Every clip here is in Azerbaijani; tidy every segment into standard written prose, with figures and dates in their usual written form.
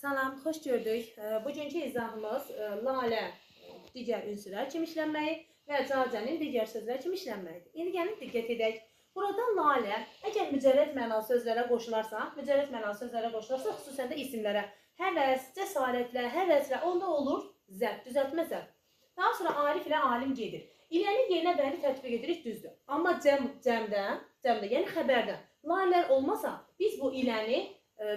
Salam, xoş gördük. Bugünkü izahımız lalə digər ünsürlər kimi işlənməyi və cacənin digər sözlər kimi işlənməyidir. İndi gəlin diqqət edək. Burada lalə əgər mücərrəd mənalı sözlərə qoşularsa, mücərrəd mənalı sözlərə qoşularsa, xüsusən də isimlərə, həvəs, cəsarətlə, həvəslə, onda olur zərf, düzəltmə zərf. Daha sonra Arif ilə alim gedir. İlənin yerinə vəni tətbiq edirik, düzdür. Amma cəmdə, yəni xəbərdə lalələr olmasa biz bu iləni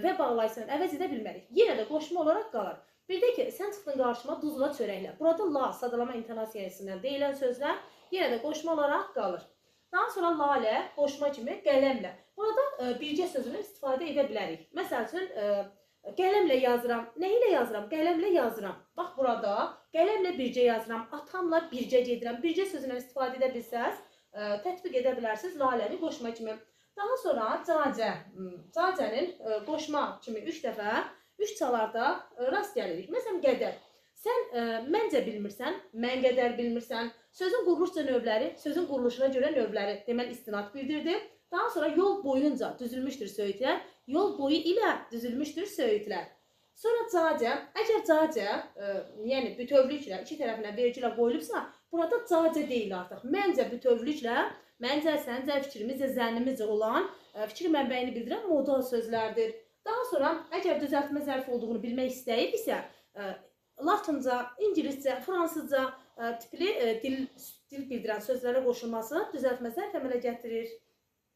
və bağlayıcısını əvəz edə bilmərik. Yenə də qoşma olaraq qalar. Bir də ki, sən çıxdın qarşıma duzla çörəklə. Burada la sadalama intonasiyasından deyilən sözlər yenə də qoşma olaraq qalır. Daha sonra lalə qoşma kimi qələmlə. Burada bircə sözünü istifadə edə bilərik. Məsəl üçün, qələmlə yazıram. Nə ilə yazıram? Qələmlə yazıram. Bax burada qələmlə bircə yazıram, atamla bircə gedirəm. Bircə sözündən istifadə edə bilsəz, tətbiq edə bilərsiniz laləni qoşma kimi. Daha sonra cacə, cacənin qoşma kimi 3 dəfə, 3 çalarda rast gəlirik. Məsələn, qədər. Sən məncə bilmirsən, mən qədər bilmirsən. Sözün quruluşca növləri, sözün quruluşuna görə növləri, deməli istinad bildirdi. Daha sonra yol boyunca düzülmüşdür söyüdlər, yol boyu ilə düzülmüşdür söyüdlər. Sonra cacə, əgər cacə, yəni bütövlüklə, iki tərəfinə vergilə qoyulubsa, burada cacə deyil artıq. Məncə bütövlüklə, məncə, səncə, fikrimizcə, zənnimizcə olan fikir mənbəyini bildirən modal sözlərdir. Daha sonra, əgər düzəltmə zərfi olduğunu bilmək istəyiriksə, latınca, ingiliscə, fransızca tipli dil bildirən sözlərə qoşulması düzəltmə zərf əmələ gətirir.